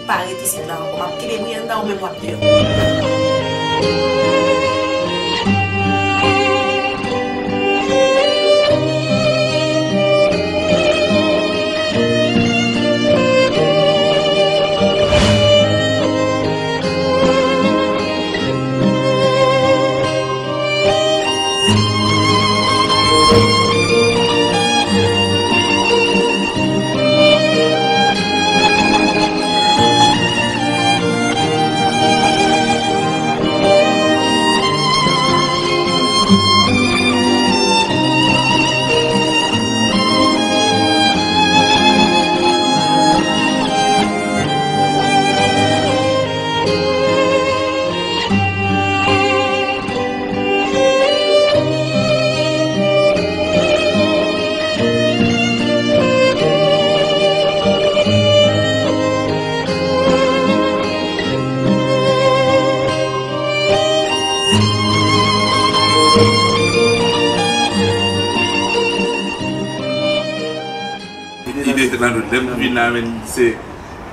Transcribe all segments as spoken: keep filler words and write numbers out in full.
Pa ret isit la ankò. M ap kenbe bri anndan, ou menm w ap deyò. Ide te nan dout. Lè m vin la, men, se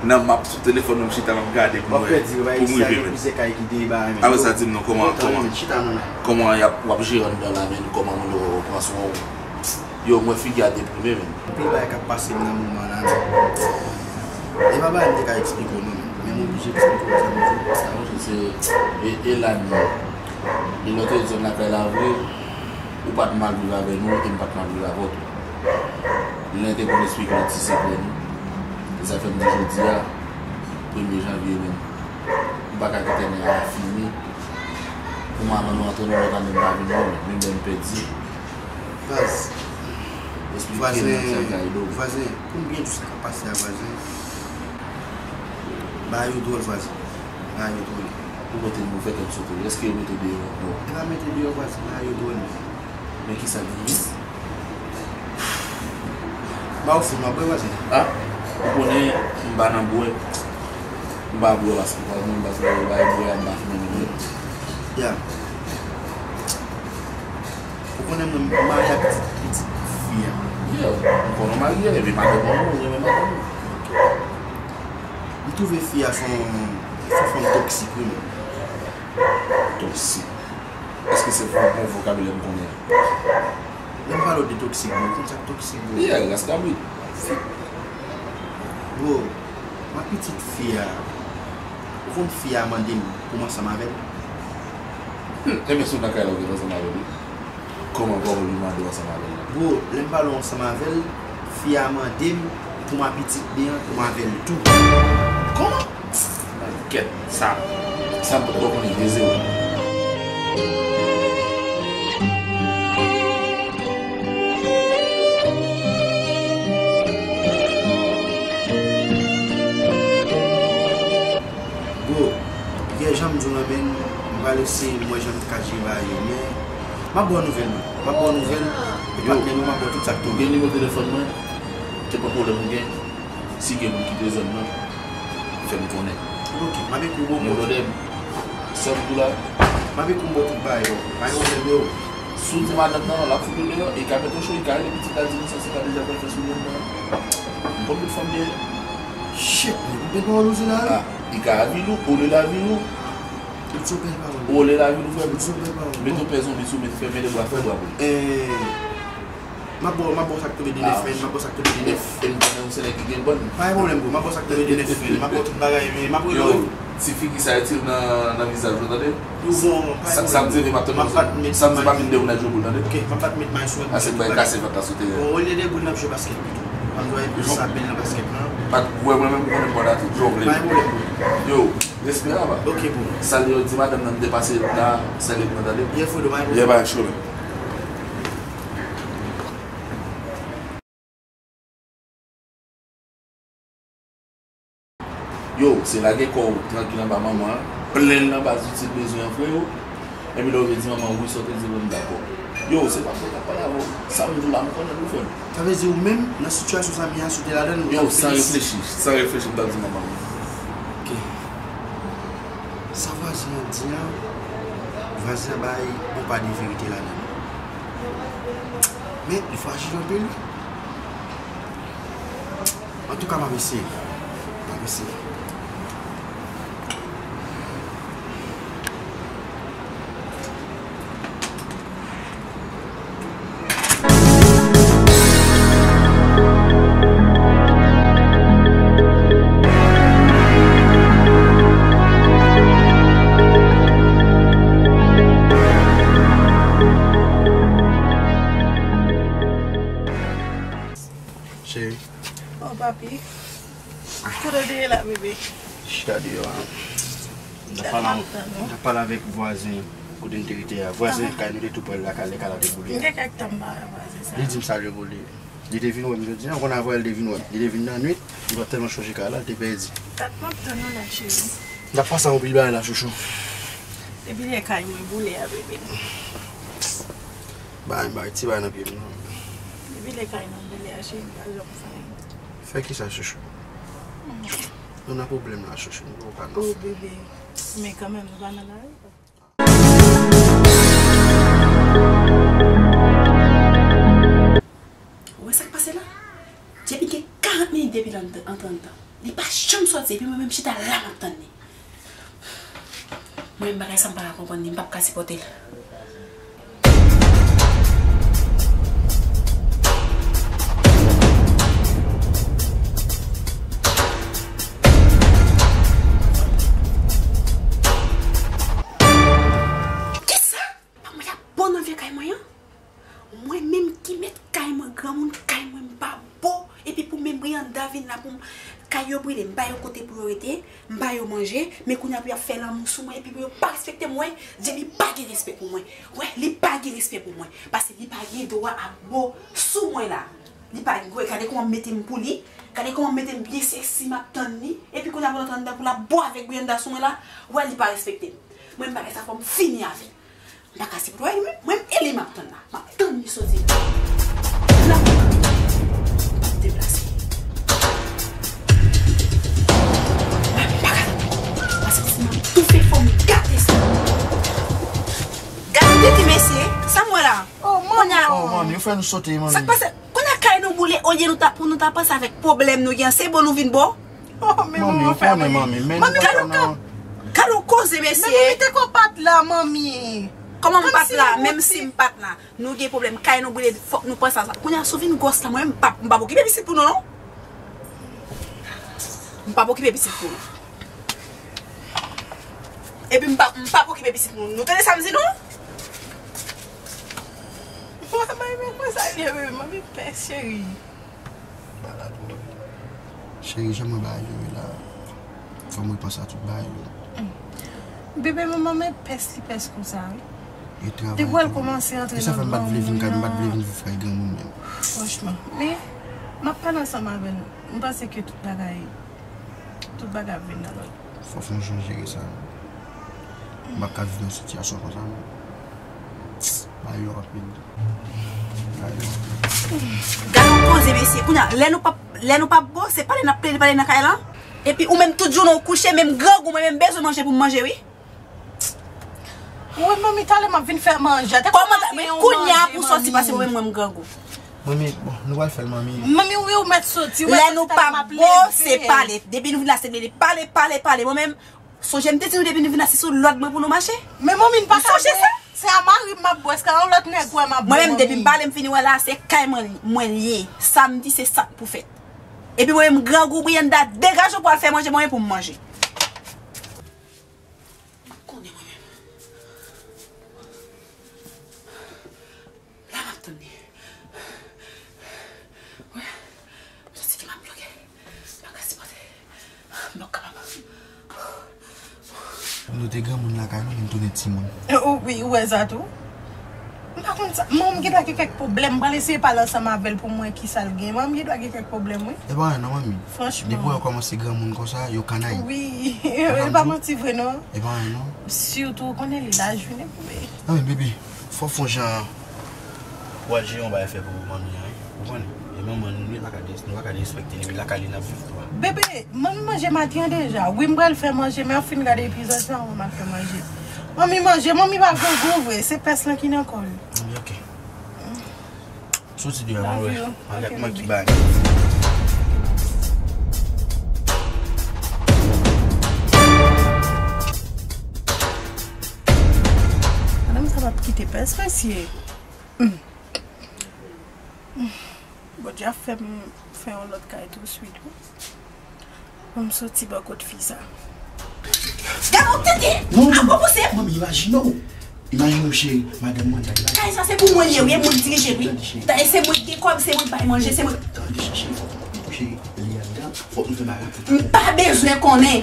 nan m ap sou telefòn, m chita, m ap gade pou m wè, pou m rive, men. Apre sa, di m non, kòman, kòman, kòman y ap, w ap jere anndan la, men, kòman moun yo pran swen w? Yo, m wè figi a deprime, men. Anpil bagay k ap pase m nan moman la, men. E pa bagay m te ka eksplike w, non, men. Men m oblije eksplike w sa m di. Sa vle di se, e, e la, men. E lòt zòn lakay la vre, ou pa t mal viv avè nou, e m pa t mal viv avè w tou. Len te konn esplike lòt ti sekrè nou. E sa fè m di jodi a, premye janvye menm, m pa ka kite nen a fini. Pou m al antre nan lòt ane, m pa vin wè w, menm lè m pèdi. Baz, vwazen, vwazen, pou m byen di w sa k ap pase a, vwazen. Bagay yo dwòl, vwazen. Bagay yo dwòl. Ou mete m, ou fè kè m sote. Èske yo mete w deyò ankò? E pa mete deyò, vwazen, bagay yo dwòl. Men kisa k gen? Ba w fou, m ap bwè, vwazen. A, ou konnen m pa nan bwè. M pa bwè paske, paske mwen, paske bay bwè a, m pa fimen menm. Ya. Ou konnen mwen, m marye ak pitit, pitit fi a. Yeah, m konnen w marye, epi madanm mwen, ou renmen madanm ou. M twouve fi a se yon, se yon fanm toksik, wi, men. Toksik? Èske se vo-, bon vokabilè m konnen an? Lè m pale w de toksik, bro, ou konn sa k toksik, bro? Yeah, ras kabrit. Bro, ma pitit fi a, ou konn fi a mande m pou m ansanm avè l? Hmm, ebyen, si w nan kay la, ou gen ansanm avè l, wi. Kòman, kòman li mande w ansanm avè l la? Bro, lè m pale w ansanm avè l, fi a mande m pou ma pitit li an, pou m avè l tou. Kòman? Nan kèt sa. Sa m potko konnen, de zewo. Bro, yè jan m di w nan men, m pral eseye m wè jan m ka jere bagay yo, men m ap ba w nouvèl, bro. M ap ba w nouvèl, e patnè m, m ap ba w tout sa k tonbe. Ou gen nimewo telefòn mwen, se pa pwoblèm ou gen. Si gen moun ki te zòn nan, fè m konnen. Ok, m ap ekri w, bro. Gen pwoblèm. Sa m di w la. M ap ekri w, bro, tout bagay yo. Pa gen pwoblèm, bro. Si w di madanm nan, l ap fout ou deyò, e ka mete w cho, e ka rele pitit la, di nou sa se pa deja pral fè sou moun nan. M konn tout fanm byen. Shit, men, bèl pawòl ou di la, wi. A, e ka avili w, olye l avili w. Ou di yon bèl pawòl. Olye l avili w, frè m. Ou di yon bèl pawòl. Mete w pè zonbi sou, mete fèmen de bwa, fè bwa pou li. Eh, m ap ba w, m ap ba w sa k tonbe de nèf, men, m ap ba w sa k tonbe de nèf. E m konnen ou se nèg ki gen bòn. Pa gen pwoblèm, bro, m ap ba w sa k tonbe de nèf, men, m ap ba w tout bagay, men, m ap rele w. Yo, ti figi sa itil nan, nan vizaj ou, tande? Yo, bon, pa gen pwoblèm. Sa, sa m di, m ap tande. Sa m di, pa vin de ou nan djouboul, tande? Ok, m ap bat met may sou. Ase bay kase vant la sou teren. Bon, olye de boul, n ap jwe baskèt pito. Ann jwe plis sa bèl nan baskèt lan. Pa t, wè, mwen menm, m konnen m bon atlet, jan w vle. Pa gen pwoblèm, bro. Yo, respè, papa. Ok, bro. Salye yo, di madanm nan m te pase la, salye mwen, tande? Yeah, Fredo, pa gen pwoblèm. Yeah, pa gen pwoblèm. Yo, se lage kò w trankil anba manman an, plenn l anba zouti l bezwen an, freo. Epi lè w vle di manman w wi, sa w te di l, m dakò. Yo, se pa mwen k ap pale avè w. Sa m di w la, m konnen l wi, frè m. Sa vle di ou menm, nan sitiyasyon sa m ye a, si w te ladan l, ou t ap fè l? Yo, san reflechi, san reflechi, m t ap di manman m wi. Ok. Sa vwazen an di an, vwazen an bay yon pa de verite ladan l. Men, li frajil anpil wi. Antouka, m ap eseye. M ap eseye. Kote w te ye la, bebe? Chita deyò a. M t ap pale, m t ap pale avèk vwazen kote n te rete a. Vwazen kay nou te tou prè l la, kay li kay la te boule. M gen kèk tan m pa wè vwazen sa. Li di m sa l boule. Li te vin wè m jodi a, ou konn avè l te vin wè m. Li te vin nan nwit, m t ap tèlman chonje kay la, l te pèdi. Dat m ap tann ou la, cheri. M t ap pase yon pil bagay la, chouchou. Depi lè kay mwen boule a, bebe. Bay, bay, ti bay nan pye m, non. Depi lè kay mwen boule a, cheri, m pa janm fè anyen. Fè kisa, chouchou? Nou nan pwoblèm la, chouchou, nou pa nan. Oh, bebe. Men kanmenm, nou pa nan lari. Ou wè sa k pase la? Djepi gen karant minit depi l antre anndan. Li pa janm sòti, epi mwen menm chita la m ap tann li. Mwen menm bagay sa m pa ka konprann li, m p ap ka sipòte l. Kisa? Pa mwen ap bon nan vye kay mwen an? Mwen menm ki mèt kay mwen, granmoun kay mwen, m pa bon. Epi pou menm Brianda vin la pou m, kay yo brile, m ba yo kote pou yo rete, m ba yo manje, men kounye a pou y ap fè lanmou sou mwen, epi pou yo pa respekte m, wè, Djemi pa gen respè pou mwen. Wè, li pa gen respè pou mwen. Paske li pa gen dwa ap bon sou mwen la. Li pa, wè, gade kòman m mete m pou li, gade kòman m mete m byen sèksi, m ap tann li, epi kounye a pou l antre anndan pou l ap bon avèk Brianda sou mwen la, wè, li pa respekte m. Mwen, m bagay sa fò m fini avè l. M pa ka sipòte, wè, mwen, mwen, e li m ap tann la. M ap tann li soti la. La, m ap deplase. Mwen, m pa ka. Paske si m ap toufe, fò m gate sa. Gade tete mesye, sa m wè la. Oh, manmi. Oh, manmi, ou fè nou sote, manmi. Sa k pase? Kounye a kay nou boule, olye nou ta, pou nou ta panse avèk pwoblèm nou gen, se bon nou vin bon. Oh, men manmi, ou konnen, manmi, men manmi, nou pa ka nan. Gade yon koze, mesye. Men manmi, te ko pa t la, manmi. Kòman m pa t la? Menm si m pa t la, nou gen pwoblèm, kay nou boule, fòk nou panse a sa. Kounye a, si w vin gwòs la, mwen, m p ap, m p ap okipe pitit pou nou, non. M p ap okipe pitit pou nou. Epi m p ap, m p ap okipe pitit pou nou. Nou tande sa m di nou? Mwen, mwen, mwen, mwen, sa l ye, bebe, manmi pès, cheri. Malad, wi. Cheri, jan mwen bagay yo ye la, fò m repanse a tout bagay yo. Bebe, manman, men pès li pès konsa, wi. E travay tou. Depi w al kòmanse antre nan granmoun nan. E sa fè m pa t vle vin kay, m pa t vle vin viv kay granmoun menm. Franchman. Men, m ap pale ansanm avè l. M panse ke tout bagay, tout bagay ap vin nan lòd. Fò fè yon jan jere sa. M p ap ka viv nan sitiyasyon konsa, non. Bagay yo anpil. Bagay yo anpil. Gade yon koze, mesye. Kounye a, lè nou p ap, lè nou p ap bon, se pale n ap plede pale nan kay lan. Epi ou menm tout jounen ou kouche, menm grangou, mwen menm bezwen manje pou m manje, wi. Wi, manmi, talè m ap vin fè manje. Kòman ta, men kounye a pou soti pase mwen menm, mwen m grangou. Manmi, bon, nou pral fè l, manmi. Manmi, wi, ou mèt soti, ou mèt soti, talè m ap leve. Lè nou p ap bon, se pale. Depi nou vin la, se plede pale, pale, pale. Mwen menm, sonje m te di nou depi nou vin la, se sou lòd mwen pou nou mache. Men manmi, m pa ka bwè. Ou sonje sa? Se a mari m m ap bwè, se a yon lòt nèg wè m ap bwè, manmi. Mwen menm, depi m pale, m fini wè la, se kay mwen, mwen l ye. Sa m di, se sa k pou fèt. Epi mwen menm, grangou, Brianda, degaje w pou al fè manje mwen pou m manje. M konnen mwen menm. La m ap tann li. Wè, m santi ke m ap bloke. M pa ka sipòte. M pa kapab. Nou te granmoun lakay nou, men n tounen timoun. Wi, ou wè sa tou? M pa konn sa. Manman m gen dwa gen kèk pwoblèm. M pral eseye pale ansanm avè l pou m wè kisa l gen. Manman m gen dwa gen kèk pwoblèm, wi. E pa anyen non, manmi. Franchman. Depi w kòmanse granmoun konsa, yo kanay. Wi, e pa manti vre non. E pa anyen non. Sitou, ou konnen li laj vini pou li. Non, men bebe, fò w fè yon jan w al jere yon bagay fè pou manmi an, wi. Ou konprann? E manman nou, li pa ka dis-, nou pa ka disrespekte li, men lakay li n ap viv tou a. Bebe, manmi manje maten an deja. Wi, m pral fè manje, men w ap fin gade epizòd sa, w ap fè manje. Manmi manje, manmi pa grangou vre, se pès lan ki nan kò l. Manmi, oke. Soti deyò, mwen wè. Love you. Anlè, oke, kòman ki bebe. Bagay. Madanm sa p ap kite pès mesye. Bondye ap fè m fè yon lòt kay tou swit wi. Pou m soti bò kot fi sa. Gade yon tete! Non, non. Ap pouse m! Manmi, imajine w. Imajine w, cheri, madanm mwen, tande, tande. Kay sa se pou mwen l ye wi, e mwen k dirije l wi. Tande, cheri. Tande, se mwen k gen kòb, se mwen k bay manje, se mwen. Tande, cheri, cheri, fò w konprann, cheri, li a Fòk nou fè bagay la. M pa bezwen konnen.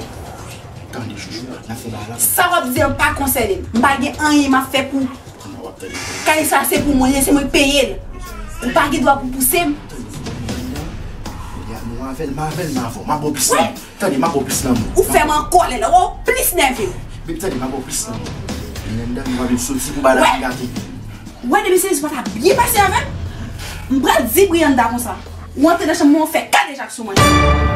Tande, Joujou, n ap fè bagay la. Sa w ap di an pa konsène m. M pa gen anyen m ap fè pou. Kay sa se pou mwen, se mwen k peye l. Ou pa gen dwa pou pouse m. M avè l, m avè l, m avè l, m avè l, m avè l. Tande, m ap ba w plis lanmou. Ou fè m an kòlè la, w ap plis nève m. Baby, tande, m ap ba w plis lanmou. Linda, nou pa vin soti pou bagay la vin gate. Wè, depi se ou pa ta byen pase avè m, m pral di Brianda konsa. Ou antre nan chanm mwen, ou fè kadejak sou mwen.